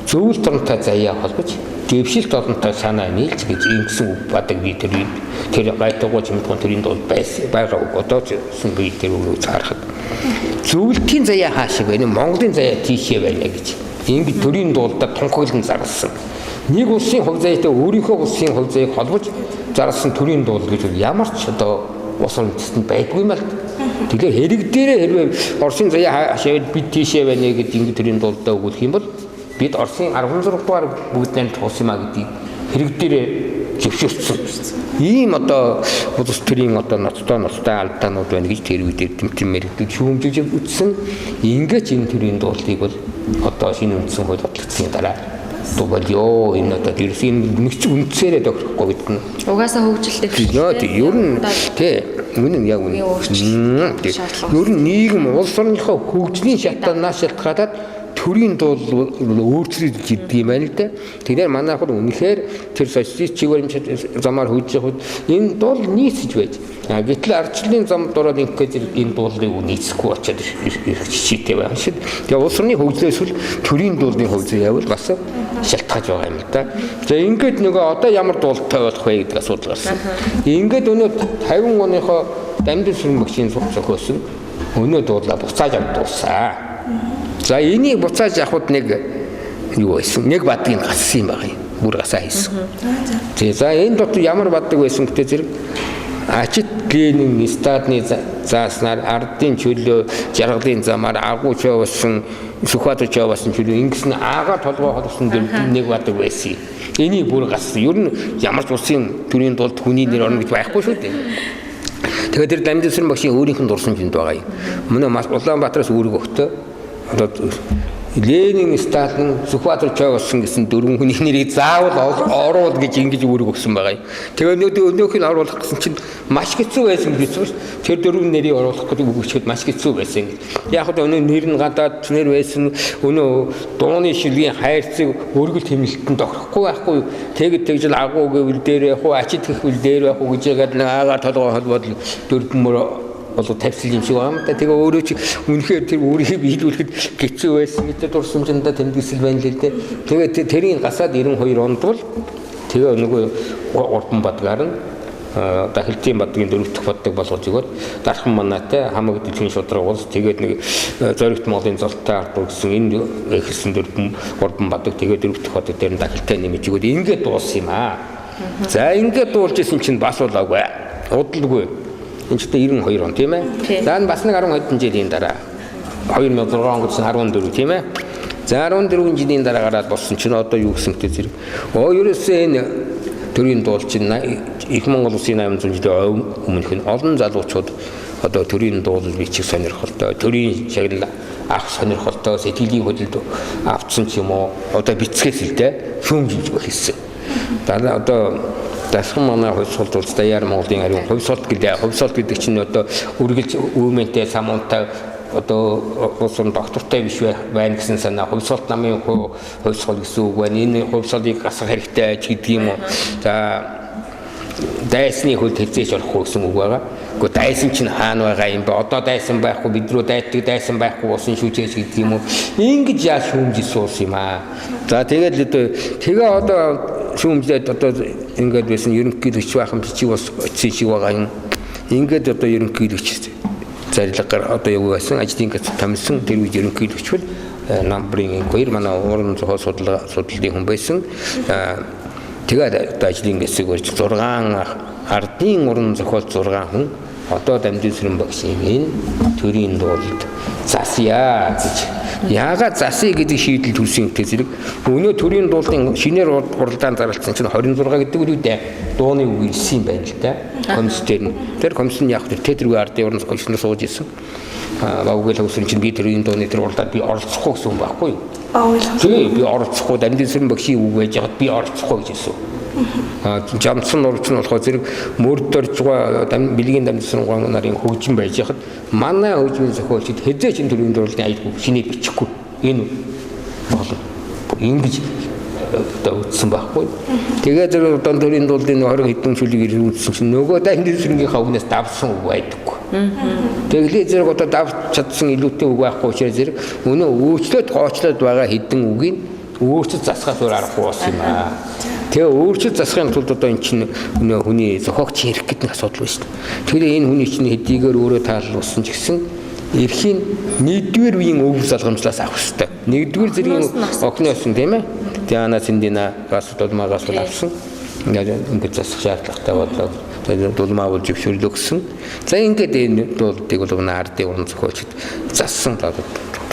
Зөвлөлт оронтой заяа холбож дэвшилт олонтой санаа нийлж гэж ингэсэн үг бадаг би тэр гайтуугуу чимдгуун төрийн дунд байсан байгаа үг одоо ч би тэр үгийг цаархад. Зөвлөлтийн заяа хаашаа байна? Монголын заяа тийшээ байна гэж. Ингээд төрийн дуулдаа тунхаглан зарласан. Нэг улсын хувь заяатай өөрийнхөө улсын хувь заяаг холбож зарласан төрийн дуул гэж ямар ч одоо улс үндэстэнд байдгүй юм ал. Тэгэхээр хэрэг дээрээ хэрвээ Оросын заяа хаашаа бид тийшээ байна гэж ингээд төрийн дуулдаа өгүүлэх юм бол бид Оросын 16 дугаар бүгд найрамдах улс юм а гэдгийг хэрэг дээрээ зөвшөөрсөн. Ийм одоо улс төрийн одоо ноцтой алдаанууд байна гэж тэр үед тэмтэм мэрэгдэл шүүмжиж үтсэн. Ингээд энэ төрийн дуулыг бол одоо шинэ үндсэн хууль батлагдсаны дараа дуу энэ одоо ерөөс энэ нэг ч үндсээрээ тохирохгүй гэдэг нь угаасаа хөгжилтэй тий. Ер нь тий үнэн яг үнэн. Ер нь нийгэм улс орныхоо хөгжлийн шатаанаас шалтгаалаад төрийн дуул өөрчлөлт идэг юм байна л да. Тэгэхээр манайх бол үнэхээр тэр социалист чиг баримтат замаар хөгжиж явахад энэ дуул нийцэж байж. Гэтэл ардчлалын замд ороод ингээд энэ дуулыг нийцэхгүй очиад ирэх жишээтэй байгаа шид. Тэгээ улс орны хөгжлөөс л төрийн дуулын хөгжил явбал бас шалтгааж байгаа юм л да. За ингээд нөгөө одоо ямар дуултай болох вэ гэдэг асуудал гарсан. Ингээд өнөө 50 оныхоо дамжин сүрэн багшийн зохиосон өнөө дуулаа буцааж авд дуусаа. За энийг буцааж авахд нэг юу байсан? Нэг бадгийг гассан юм байна. Бүр гасаа хийсэн. Тий, за энэ дотор ямар бадаг байсан гэдэг зэрэг Ачит Ленин Сталины зааснаар ардын чөлөө жаргалын замаар агуу чавсан Сүхбаатар чавсан чөлөө ингэсэн агаа толгой холбосон нэг бадаг байсан. Энийг бүр гассан. Ер нь ямар ч улсын төрийн тулд хүний нэр орно гэж байхгүй шүү дээ. Тэгэхээр тэр Дамжинсрэн багшийн өөрийнх нь дурсамжинд байгаа юм. Мөн Улаанбаатараас үүрэг өгтөө одоо Ленин, Сталин, Сүхбаатар Чойгосон гэсэн дөрвөн хүний нэрийг заавал оруул гэж ингэж үүрэг өгсөн байгаа юм. Тэгээ өнөөх нь оруулах гэсэн чинь маш хэцүү байсан гэж хэлсэн шүү. Тэр дөрвөн нэрийг оруулах гэдэг үг бичгээд маш хэцүү байсан гэж. Яг л өнөө нэр нь гадаад нэр байсан, өнөө дууны шилгийн хайрцаг өргөл хэмнэлтэнд тохирохгүй байхгүй. Тэгээд тэгжэл агуу гэвэл дээр явах уу, ачид гэвэл дээр явах уу гэж яагаад нэг аагаар толгой холбоод дөрвөн мөр болоо тавьсан юм шиг байна. Тэгээ өөрөө чи үнэхээр тэр өөрийг биелүүлэхэд хэцүү байсан гэдэг дурсамжиндаа тэмдэглэсэл байна л дээ. Тэгээ тэрийг гасаад 92 онд бол тэгээ нөгөө урдан бадгаар нь дахилтын бадгийн дөрөв дэх бадаг болгож өгөөд дархан манаатай хамаг дэлхийн шудраг улс тэгээд нэг зоригт Монголын золтой ард гэсэн энэ эхэлсэн дөрвөн урдан бадаг тэгээ дөрөв дэх бадаг дээр нь дахилтаа нэмж өгөөд ингээд дууссан юм аа. За ингээд дуулж исэн чинь бас болоогүй. Удалгүй. Энэ ч 92 он тийм ээ. За энэ бас нэг 10 хэдэн жилийн дараа 2006 он гэсэн 14 тийм ээ. За 14 жилийн дараа гараад болсон чинь одоо юу гэсэн гэдэг зэрэг. Оо ерөөсөө энэ төрийн дуул чинь их Монгол улсын 800 жилийн өмнөх нь олон залуучууд одоо төрийн дуул бичих сонирхолтой, төрийн шагнал авах сонирхолтой, сэтгэлийн хөдлөлд авцсан ч юм уу одоо бицгээс л дээ шүүмжилж эхэлсэн. Дараа одоо Дасхан манай хувьсгалт бол даяар Монголын ариун хувьсгалт гэдэг. Хувьсгалт гэдэг чинь одоо үргэлж үүмэнтэй самуунтай одоо улсын доктортой биш байна гэсэн санаа. Хувьсгалт намын хувьсгал гэсэн үг байна. Энэ хувьсгалыг гасах хэрэгтэй ч гэдэг юм уу. За дайсны хөлд хэзээч орохгүй гэсэн үг байгаа. Гэхдээ дайсан чинь хаана байгаа юм бэ? Одоо дайсан байхгүй, бид рүү дайтдаг дайсан байхгүй болсон шүү ч гэдэг юм уу. Ингэж яаж шүүмжил суусан юм аа. За тэгээд л тэгээ одоо шүүмжлээд одоо ингээд байсан ерөнхийлөгч байх юм чи бас очсон шиг байгаа юм. Ингээд одоо ерөнхийлөгч зарилгаар одоо юу байсан ажлын газар томилсон тэр үед ерөнхийлөгч бол Намбрын инквайр манай уран зохиол судлалын хүн байсан. Тэгээд одоо ажлын хэсэг барьж 6 ардын уран зохиол 6 хүн одоо Дамжинсрэн багшийн энэ төрийн дуулалд засъя гэж. Яагаад засъя гэдэг шийдэл төрсөн гэдэг зэрэг өнөө төрийн дуулын шинээр уралдаан зарласан чинь 26 гэдэг үедээ дууны үг ирсэн юм байна л да. Комисс дээр нь. Тэр комисс нь яг тэр тэргүй ардын уран зохиолч нар сууж исэн. Багүгэл хөвсрэн чинь би төрийн дууны тэр уралдаанд би оролцохгүй гэсэн юм байхгүй юу? Тий, би оролцохгүй Дамжинсрэн багшийн үг байж байгаад би оролцохгүй гэж хэлсэн. Жамцсан нурууч нь болохоор зэрэг мөрд орж байгаа бэлгийн Дамжинсрэн гон нарын хөгжин байж байхад манай хөгжмийн зохиолчид хэзээ ч төрийн дуулын аягүй шинээр бичихгүй. Энэ болно. Ингэж одоо үтсэн байхгүй. Тэгээд зэрэг одоо төрийн дуулын 20 хэдэн шүлэг ирэх үтсэн чинь нөгөө Дамжинсрэнгийнхаа үгнээс давсан үг байдаггүй. Тэглээ зэрэг одоо давж чадсан илүүтэй үг байхгүй учраас зэрэг өнөө өөрчлөөд гоочлоод байгаа хэдэн үгийг өөрчлөлт засахаас өөр аргагүй болсон юм аа. Тэгээ өөрчлөлт засахын тулд одоо эн чинь өнөө хүний зохиогч хэрэг гэдэг нэг асуудал байна шүү дээ. Тэгэхээр энэ хүний чинь хэдийгээр өөрөө таалуулсан ч гэсэн эрхийн нэгдүгээр үеийн өв залгамжлаас авах хэрэгтэй. Нэгдүгээр зэргийн охиноос нь тийм ээ. Диана Синдина гас дулмаагаас бол авсан. Ингээд засах шаардлагатай боллоо. Дулмаа бол зөвшөөрлөө гэсэн. За ингээд энэ дуулдыг бол ардын уран зохиолчид зассан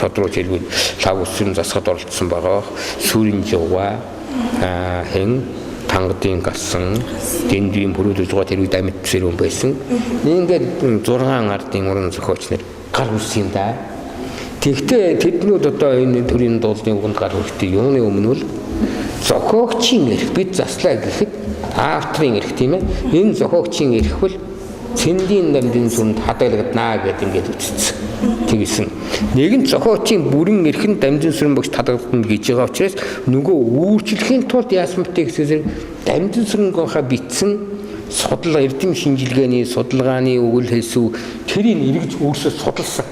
тодруулж хэлбэл лав өсрөн засахад оролцсон байгаа. Сүрэн жугаа хэн тангадын гасан дэндийн бүрүүд жугаа тэр үед амьд сэрүүн байсан. Ингээд 6 ардын уран зохиолч нар гар хүрсэн юм да. Тэгэхдээ тэднүүд одоо энэ төрийн дуулын үгэнд гар хүрэхдээ юуны өмнө бол зохиогчийн эрх бид заслаа гэхэд авторын эрх тийм ээ. Энэ зохиогчийн эрх бол цэндийн дамжин сүмд хадгалагдана гэдэг ингээд үтцсэн. Тэгсэн. Нэгэн зохиогчийн бүрэн эрх нь дамжин сүрэн багш хадгалагдана гэж байгаа учраас нөгөө өөрчлөхийн тулд яасан бэ гэсээр дамжин сүрэнгийнхаа бичсэн судлаа эрдэм шинжилгээний судалгааны өгөл хэлсүү тэрийг эргэж өөрсдөө судалсан.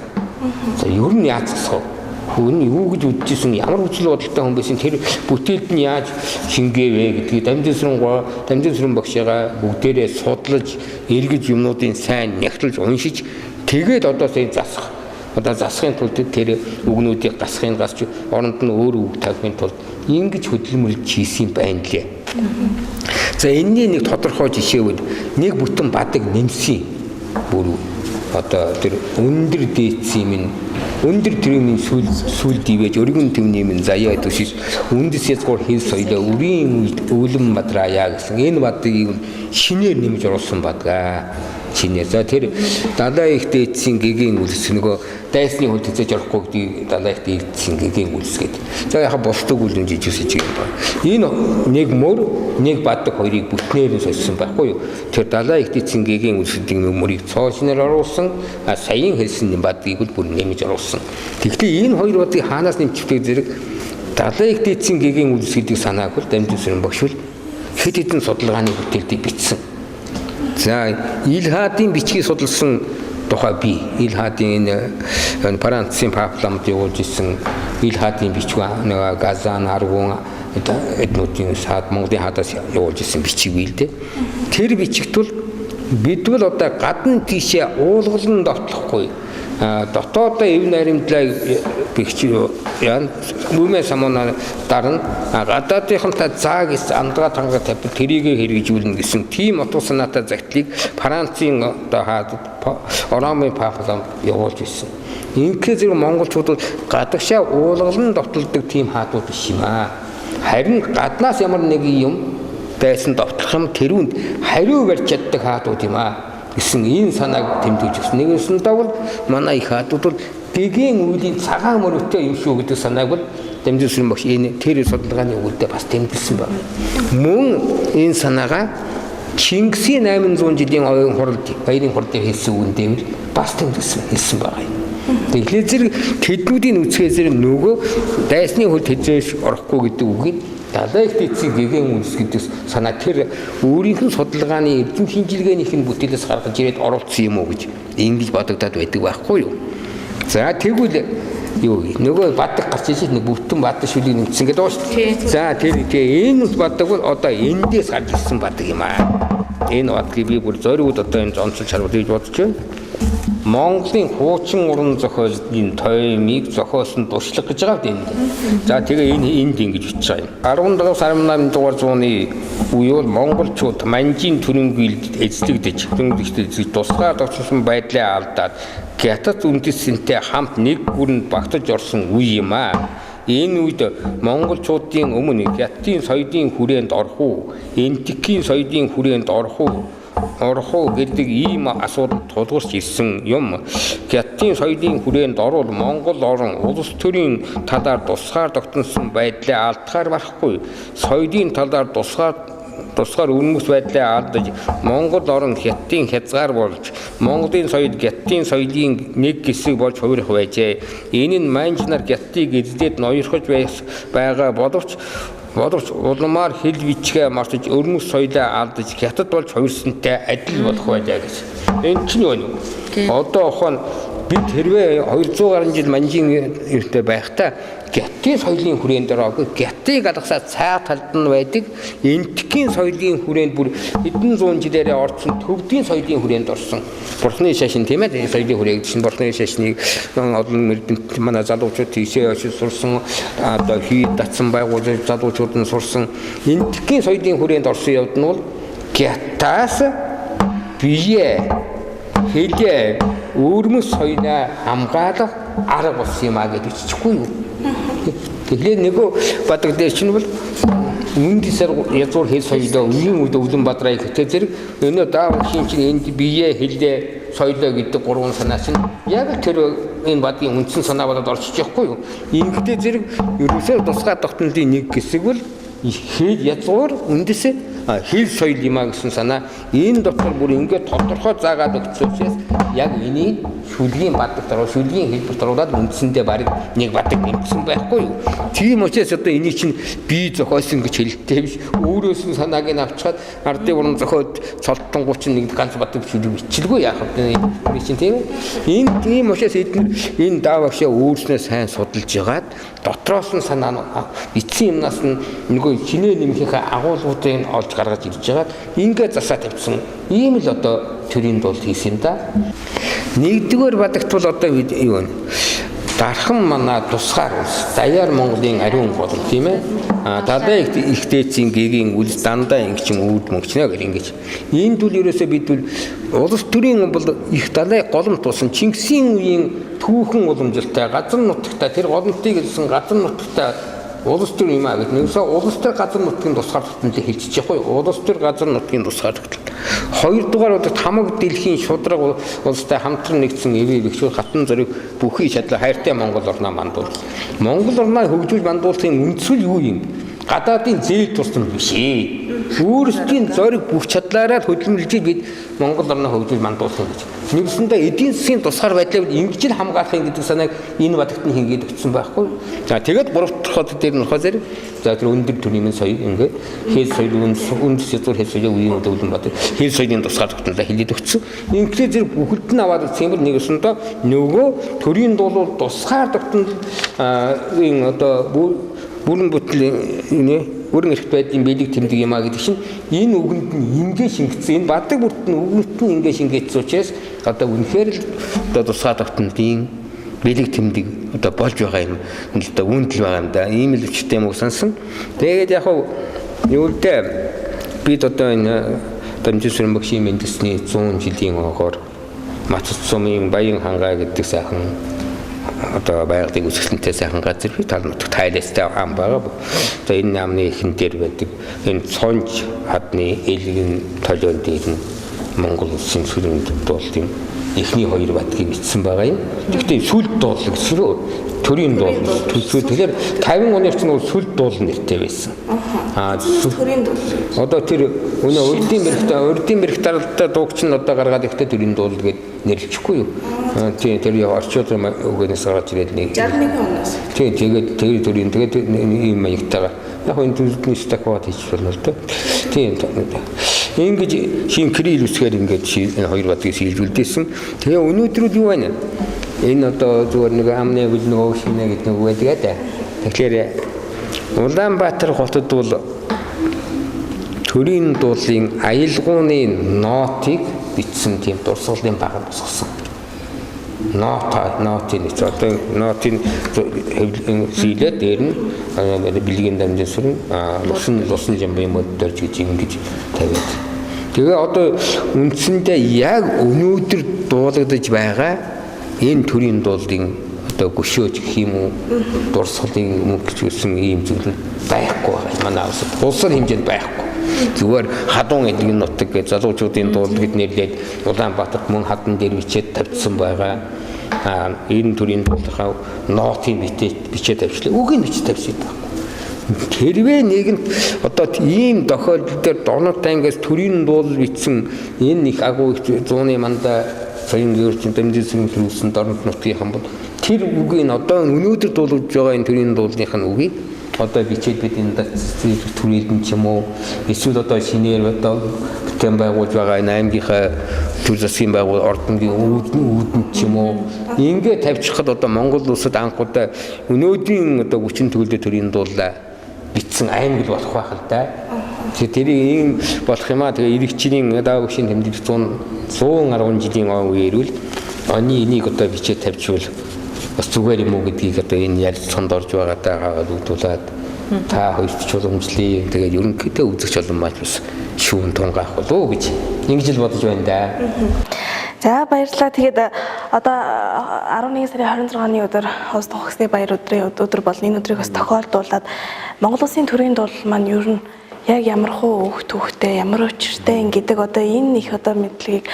За ер нь яаж засах вэ? Хүн юу гэж үзчихсэн ямар хүчил бодолтой хүн байсан тэр бүтээлд нь яаж шингээвэ гэдгийг Дамжин сүрэн багшигаа бүгдээрээ судлаж эргэж юмнуудын сайн нягтлж уншиж тэгээд одоо сайн засах Одоо засахын тулд тэр үгнүүдийг гасахын гасч оронд нь өөр үг тавихын тулд ингэж хөдөлмөрлөж хийсэн юм байна лээ. За энэний нэг тодорхой жишээ бол нэг бүтэн бадаг нэмсэн бүр одоо тэр өндөр дээдсийн минь өндөр төрийн сүүл дивэж өргөн төвний минь заяа төшиж үндэс язгуур хэл соёлоо үрийн үед өвлөн бадраая гэсэн энэ бадгийг шинээр нэмж оруулсан бадгаа. Шинээр. За тэр далай их дээдсийн гэгээн үлс нөгөө дайсны хөл тэзэж орохгүй гэдгийг далай их дээдсийн гэгээн үлс гэдэг. За яхаа бусдаг үл нь жижигсэж юм байна. Энэ нэг мөр нэг бадаг хоёрыг бүтнээр нь сольсон байхгүй юу? Тэр далай их дээдсийн гэгээн үлс гэдэг нэг мөрийг цоо шинээр оруулсан, а саяын хэлсэн бадгийг бол бүр нэмж оруулсан. Тэгэхдээ энэ хоёр бадгийг хаанаас нэмчихдэг зэрэг далай их дээдсийн гэгээн үлс гэдэг санааг бол Дамжин багш бол хэд хэдэн судалгааны бүтээлдийг бичсэн. За Ил хаадын бичгийг судалсан тухай би Ил хаадын энэ Францын папламд явуулж исэн Ил хаадын бичиг нэг Газан аргун эднүүдийн саад Монголын хаадаас явуулж исэн бичиг бий л дээ. Тэр бичигт бол бид бол одоо гадна тийшээ уулгалан довтлохгүй дотоодоо эв наримдлаа бигч яа мөмө самонаа дарна гадаадынхантай заа гэс андгаа тангаа тавьбал тэрийгэ хэрэгжүүлнэ гэсэн тийм утга санаатай загтлыг Францын одоо хаадад Ромын папламд явуулж ирсэн. Инхээр зэрэг монголчууд бол гадагшаа уулгалан довтолдог тийм хаадууд биш юм аа. Харин гаднаас ямар нэгэн юм байсан довтлох юм тэрүүнд хариу барьж чаддаг хаадууд юм аа гэсэн энэ санааг тэмдэглэж өгсөн. Нэгэнсэндээ бол манай их хаадууд бол гэгээн үеийн цагаан мөрөтэй юм шүү гэдэг санааг бол Дамжин багш энэ тэр судалгааны өгөлдөө бас тэмдэглэсэн байна. Мөн энэ санаагаа Чингисийн 800 жилийн оюун хуралд баярын хурлыг хийсэн үгэндээ бас тэмдэглэсэн хэлсэн байгаа юм. Тэгэхээр зэрэг тэднүүдийн үцгээ зэрэг нөгөө дайсны хөл тэзээш орохгүй гэдэг үгийг далай их дээдсийн гэгээн үнс гэдэг санаа тэр өөрийнх нь судалгааны эрдэм шинжилгээнийх нь бүтээлээс гаргаж ирээд оруулсан юм уу гэж ингэж бодогдоод байдаг байхгүй юу. За тэгвэл юу нөгөө бадаг гарч ирж нэг бүтэн бадаг шүлийг нэмсэн гэдэг байна шүү дээ. За тэр энэ бадаг бол одоо эндээс гарч ирсэн бадаг юм аа. Энэ бадгийг би бүр зориуд одоо энэ зонцолж харуул гэж бодож байна. Монголын хуучин уран зохиолын тоймыг зохиосон туршлага гэж байгаа энд. За тэгээ энэ энд ингэж бичиж байгаа юм. 17-18 дугаар зууны үе бол монголчууд Манжийн төрөнгийн эзлэгдэж, төрөнгөлт эзлэж тусгаар тогтсон байдлаа алдаад Хятад үндэстэнтэй хамт нэг гүрэнд багтаж орсон үе юм аа. Энэ үед монголчуудын өмнө Хятадын соёлын хүрээнд орох уу, Энтикийн соёлын хүрээнд орох уу гэдэг ийм асуудал тулгарч ирсэн юм. Хятадын соёлын хүрээнд орвол Монгол орон улс төрийн талаар тусгаар тогтносон байдлаа алдахаар барахгүй. Соёлын талаар тусгаар үнэмс байдлаа алдаж Монгол орон Хятадын хязгаар болж Монголын соёл Хятадын соёлын нэг хэсэг болж хувирах байжээ. Энэ нь манж нар Хятадыг эзлээд ноёрхож байгаа боловч улмаар хэл бичгээ мартаж өрмөс соёлоо алдаж Хятад болж хувирсантай адил болох байлаа гэж. Энэ чинь юу вэ? Одоо охин бид хэрвээ 200 гаруй жил Манжийн эртээ байхдаа Хятадын соёлын хүрээнд ороогүй Хятадыг алгасаа цаа талд нь байдаг Энтикийн соёлын хүрээнд бүр хэдэн зуун жилээрээ орсон төвдийн соёлын хүрээнд орсон. Бурхны шашин тийм ээ соёлын хүрээ гэдэг чинь Бурхны шашныг олон эрдэмт манай залуучууд тийшээ очиж сурсан одоо хий татсан байгууллага залуучууд нь сурсан Энтикийн соёлын хүрээнд орсон явд нь бол Хятадаас бие хэлээ өөрмөс соёлоо хамгаалах арга болсон юм а гэж бичихгүй юу. Тэгэхээр нөгөө бадаг дээр чинь бол үндэсээр язгуур хэл соёлоо үеийн үед өвлөн бадраа гэхтэй зэрэг өнөө даавын чинь энд бие хэлээ соёлоо гэдэг гурван санаа чинь яг тэр энэ бадгийн үндсэн санаа болоод орчиж явахгүй юу. Ингэхдээ зэрэг ерөөсөө тусгай тогтнолын нэг хэсэг бол хэл язгуур үндэс хэл соёл юм а гэсэн санаа энэ дотор бүр ингээд тодорхой заагаад өгсөн учраас яг энийг шүлгийн бадаг дөрөв шүлгийн хэлбэрт оруулаад үндсэндээ барыг нэг бадаг нэмсэн байхгүй юу. Тийм учраас одоо энийг чинь би зохиосон гэж хэлдэг биш. Өөрөөс нь санааг нь авчгаад ардын уран зохиод цолтонгуу чинь нэг ганц бадаг шүлэг бичилгүй яах вэ? Би чинь тийм ээ. Энэ тийм учраас эдгээр энэ даавагшаа өөрснөө сайн судалж ягаад дотроос нь санаа нь эцсийн юмнаас нь нөгөө шинэ нэмхийнхээ агуулгуудыг олж болж гаргаж ирж байгаа. Ингээд засаа тавьсан. Ийм л одоо төрийн дуул хийсэн юм да. Нэгдүгээр бадагт бол одоо юу вэ? Дархан манай тусгаар улс, даяар Монголын ариун гол тийм ээ. А далай их дээдсийн гэгийн үл дандаа ингэчин үүд мөнгчнө гэх ингэж. Энд үл ерөөсөө бид бол улс төрийн бол их далай голомт болсон Чингисийн үеийн түүхэн уламжилтай газар нутагтай тэр голомтыг хэлсэн газар нутагтай улс төр юм а гэж. Нэгсээ улс төр газар нутгийн тусгаар тогтнолыг хэлчихэж байгаа юу? Улс төр газар нутгийн тусгаар тогтнол. Хоёрдугаар удаад хамаг дэлхийн шудраг улстай хамтран нэгдсэн эвээ бэхжүүл хатан зориг бүхий чадлаа хайртай Монгол орноо мандуул. Монгол орноо хөгжүүл мандуулахын үндсэл юу юм? Гадаадын зээл тусламж биш ээ. Өөрсдийн зориг бүх чадлаараа хөдөлмөрлөж бид Монгол орноо хөгжүүл мандуулах гэж. Нэгсэндээ эдийн засгийн тусгаар байдлыг ингэж л хамгаалах юм гэдэг санааг энэ бадагт нь хийгээд өгсөн байхгүй. За тэгээд гурав дахь хот дээр нь болохоор зэрэг за тэр өндөр төрийн соёл ингээд хэл соёл үндэс язгуур хэл соёлын үеийн өвлөн бод хэл соёлын тусгаар тогтнолоо хэлээд өгсөн. Ингээдээ зэрэг бүхэлд нь аваад үзэх юм бол нэгсэндээ нөгөө төрийн дуулуул тусгаар тогтнол энэ одоо бүрэн бүтэн нэ бүрэн эрхт байдлын бэлэг тэмдэг юм а гэдэг чинь энэ үгэнд нь ингээ шингэсэн. Энэ бадаг бүрт нь үгэнд нь ингээ шингээсэн учраас одоо үнэхээр л одоо тусгай тогтнолын бэлэг тэмдэг одоо болж байгаа юм л одоо үүндэл байгаа юм да. Ийм л өчтэй юм уу сансан. Тэгээд яг юу л дээ бид одоо энэ Дамжин сүрэн багшийн мэндэлсний 100 жилийн огоор Мацц сумын Баян хангаа гэдэг сайхан одоо байгалийн үзэсгэлэнтэй сайхан газар би тал нутагт хайластай ам байгаа. Одоо энэ намны ихэн дээр байдаг энэ цонж хадны элгэн толион дээр нь Монгол улсын сүрэн дуулын эхний хоёр бадгийг бичсэн байгаа юм. Гэхдээ сүлд дуул гэсэн рүү төрийн дуул төлсөө. Тэгэхээр 50 оны чинь бол сүлд дуул нэртэй байсан. Аа төрийн дуул. Одоо тэр өнөө урдын бэрх даралтай дуугч нь одоо гаргаад ихдээ төрийн дуул гэд нэрлэчихгүй юу? Тийм тэр орчууд үгнээс гаргаж ирээд нэг 61 оноос. Тийм тэгээд тэр төрийн тэгээд ийм маягтайгаа яг энэ төлөвний стакват хийж болно л доо. Тийм ингэж шин кирилл үсгээр ингээд энэ хоёр бадгийг сэлжүүлдээсэн. Тэгээ өнөөдөр юу байна? Энэ одоо зүгээр нэг амны үл нөгөө шинэ гэдэг нэг байдаг дээ. Тэгэхээр Улаанбаатар хотод бол төрийн дуулын аялгууны нотыг бичсэн тийм дурсгалын багт босгосон. Нотын одоо нотын сэлээ дээр нь бэлгийн дамжин сүрэн лусан жамбын мод дөрж гэж ингэж тавиад. Тэгээ одоо үндсэндээ яг өнөөдөр дуулагдаж байгаа энэ төрийн дуулын одоо гөшөөж гэх юм уу дурсгалын мөнгө гэж үсэн ийм зүйл нь байхгүй байгаа. Манай улсад улсын хэмжээнд байхгүй. Зүгээр хадуун эдгээр нутаг гэж залуучуудын дуул гэд нэрлээд Улаанбаатарт мөн хадан дээр бичээд тавьчихсан байгаа. Аа энэ төрийн дуулахаа нотын бичээд тавьчлаа. Үгийг бичиж тавьсан байхгүй. Тэрвээ нэгэнт одоо ийм тохиолдол дээр Донот ангиас төрийн дуул бичсэн энэ их агуу их зууны мандаа соён гэрчин дамжин сүм төрүүлсэн дорнот нутгийнхан бол тэр үгийг нь одоо өнөөдөр дуулж байгаа энэ төрийн дуулных нь үгийг одоо бичээд бид энэ төрөлдөн ч юм уу эсвэл одоо шинээр одоо бүтээн байгуулж байгаа энэ аймгийнхаа төр засгийн байгуул ордонгийн үүдэн ч юм уу ингээ тавьчихад одоо Монгол улсад анх удаа өнөөдрийн одоо хүчин төгөлдөр төрийн дуулаа бичсэн аймаг л болох байх л да. Тэгэхээр тэрийг ийм болох юм аа. Тэгээ иргэчийн даа өгшийн тэмдэг 110 жилийн он үеэрвэл оны энийг одоо бичээд тавьчихвал бас зүгээр юм уу гэдгийг одоо энэ ярилцлаганд орж байгаагаа үүдүүлээд та хоёрт чулуумжлая. Тэгээд ерөнхийдөө үзэгч олон маань бас шүүн тунгаах болов уу гэж ингэж л бодож байна да. За баярлалаа. Тэгээд одоо 11 сарын 26-ны өдөр улс тунхагсны баяр өдрийн өдөр болно. Энэ өдрийг бас тохиолдуулаад Монгол улсын төрийн дуул маань ер нь яг ямар хуу өөх түүхтэй, ямар учиртай гэдэг одоо энэ их одоо мэдлэгийг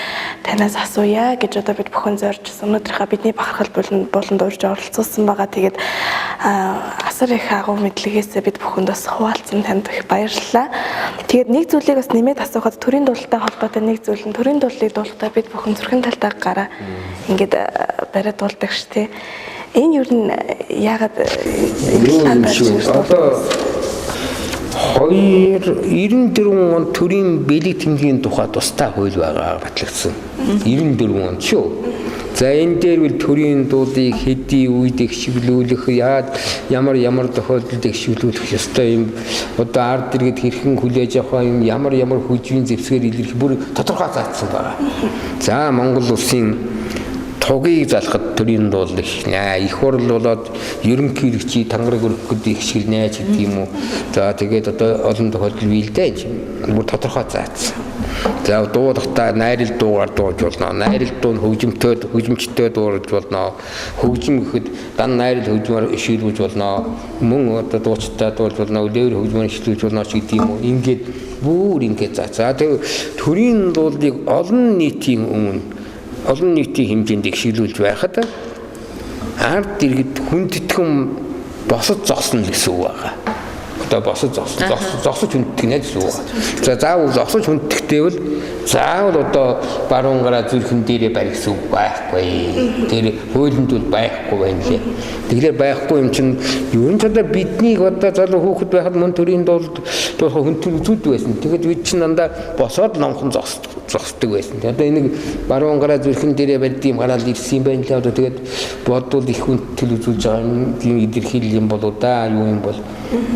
танаас асууя гэж одоо бид бүхэн зорж өнөөдрийнхөө бидний бахархал болонд урьж оролцуулсан байгаа. Тэгээд асар их агуу мэдлэгээсээ бид бүхэнд бас хуваалцсан танд их баярлалаа. Тэгээд нэг зүйлийг бас нэмээд асуухад төрийн дуулалтай холбоотой нэг зүйл нь төрийн дуулалыг дуулахдаа бид бүхэн зүрхэн талдаа гараа ингээд бариад дуулдаг ш тэ. Энэ юу н яагаад одоо 94 он төрийн бэлэг тэмдгийн тухай тусдай хууль байгаа батлагдсан. 94 онд шүү. За энэ дээр бол төрийн дуулыг хэдий үед дэвшиглүүлэх, яад ямар ямар тохиолдолд дэвшиглүүлэх ёстой юм, одоо ард иргэд хэрхэн хүлээж авах юм, ямар ямар хөгжмийн зэвсгээр илэрх бүр тодорхой заасан байгаа. За Монгол улсын тугийг залхад төрийн дуул ихнэ. Их хурл болоод ерөнхийлөгчийг тангараг өргөх их шилнэ ч гэдэг юм уу. За тэгээд одоо олон тохиолдол бий л дээ. Бүр тодорхой заасан. За дуулахдаа найрал дуугаар дуулж болно. Найрал дуу нь хөгжимтэй хөгжимчтэй дуулж болно. Хөгжим гэхэд дан найрал хөгжмөөр ишүүлж болно. Мөн одоо дуучтай дуулж болно. Левэр хөгжмөөр ишүүлж болно ч гэдэг юм уу. Ингээд бүр ингээд за. За тэг төрийн дуулыг олон нийтийн өмнө олон нийтийн хэмжээнд ишүүлж байхад ард иргэд хүндэтгэн босод зогсно гэсэн үг байгаа. Одоо босод зогсож хүндэтгэнэ гэсэн үг. За заавал зогсож хүндэтгтэй бол заавал одоо баруун гараа зүрхэн дээрээ барь гэсэн үг байхгүй. Тэр хуулинд бол байхгүй байна лээ. Тэгэхээр байхгүй юм чинь юу ч одоо биднийг одоо залуу хүүхэд байхад мөн төрийн дуулах хүндтгэл үзүүлдэг байсан. Тэгэхэд бид чинь дандаа босоод номхон зогсдог байсан. Одоо энийг баруун гараа зүрхэн дээрээ барьд юм гараад ирсэн юм байна лээ. Одоо тэгээд бодвол их хүндтгэл үзүүлж байгаа юм илэрхийлэл юм болоо да юу юм бол.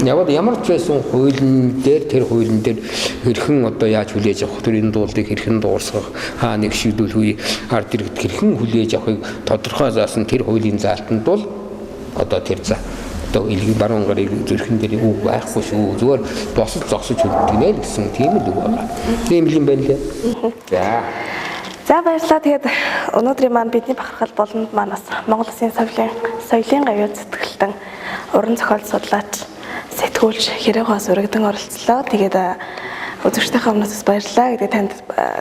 Яваад ямар ч байсан хуулийн дээр тэр хуулийн дээр хэрхэн одоо яаж хүлээж авах төрийн дуулыг хэрхэн дуурсгах хаа нэг шийдвэл үе ард иргэд хэрхэн хүлээж авахыг тодорхой заасан тэр хуулийн заалтанд бол одоо тэр за одоо илгийн баруун гарыг зүрхэн дээр үг байхгүй шүү. Зүгээр босод зогсож хүндгэнэ л гэсэн тийм л үг байгаа. Тийм л юм байна лээ. За. За баярлалаа. Тэгээд өнөөдрийн маань бидний бахархал болонд маань бас Монгол Улсын соёлын гавьяа зүтгэлтэн уран зохиол судлаач сэтгүүлч Хэрэг Ухаас өргөдөн оролцлоо. Тэгээд үзэгчдийнхээ өмнөөс бас баярлалаа гэдэг танд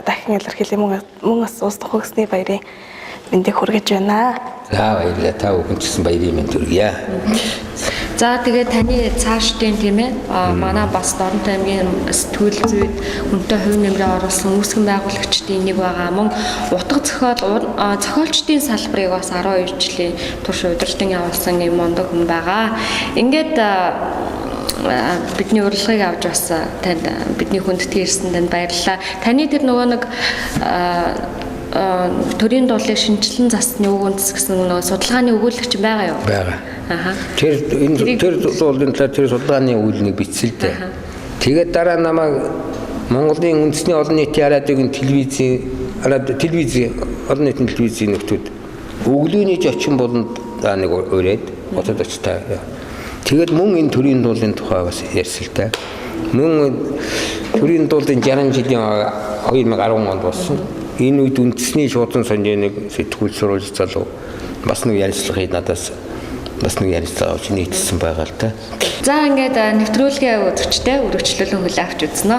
дахин илэрхийлье. Мөн бас улс тухайгсны баярын мэндийг хүргэж байна. За баярлалаа. Та бүхэн ч гэсэн баярын мэнд хүргье. За тэгээд таны цаашдын тийм ээ манай бас Дорнот аймгийн сэтгүүл зүйд хүнтэй хувь нэмрээ оруулсан үүсгэн байгуулагчдын нэг байгаа. Мөн утга зохиолчдын салбарыг бас 12 жилийн турш удирдан явуулсан юм мундаг хүн байгаа. Ингээд бидний урилгыг авч бас танд бидний хүндэтгэн ирсэн танд баярлалаа. Таны тэр нөгөө нэг төрийн дуулыг шинжилэн засны үг үндэс гэсэн нөгөө судалгааны өгүүлэгч байгаа юу? Байгаа. Аха. Тэр энэ тэр дуулын талаар тэр судалгааны өгүүлнийг бичсэн л дээ. Тэгээд дараа намайг Монголын үндэсний олон нийтийн радиогийн телевизийн олон нийтийн телевизийн нөхдүүд өглөөний зочин болонд нэг ураад хотод очтой. Тэгээд мөн энэ төрийн дуулын тухай бас ярьсан л дээ. Мөн төрийн дуулын 60 жилийн 2010 онд болсон. Энэ үед үндэсний шуудан сонжийн нэг сэтгүүл сурвалж залуу бас нэг ярилцлагыг надаас бас нэг ярилцлага авч нийтэлсэн байгаа л та. За ингээд нэвтрүүлгээ үзэгчтэй өргөжлөлөн хүлээн авч үзнэ.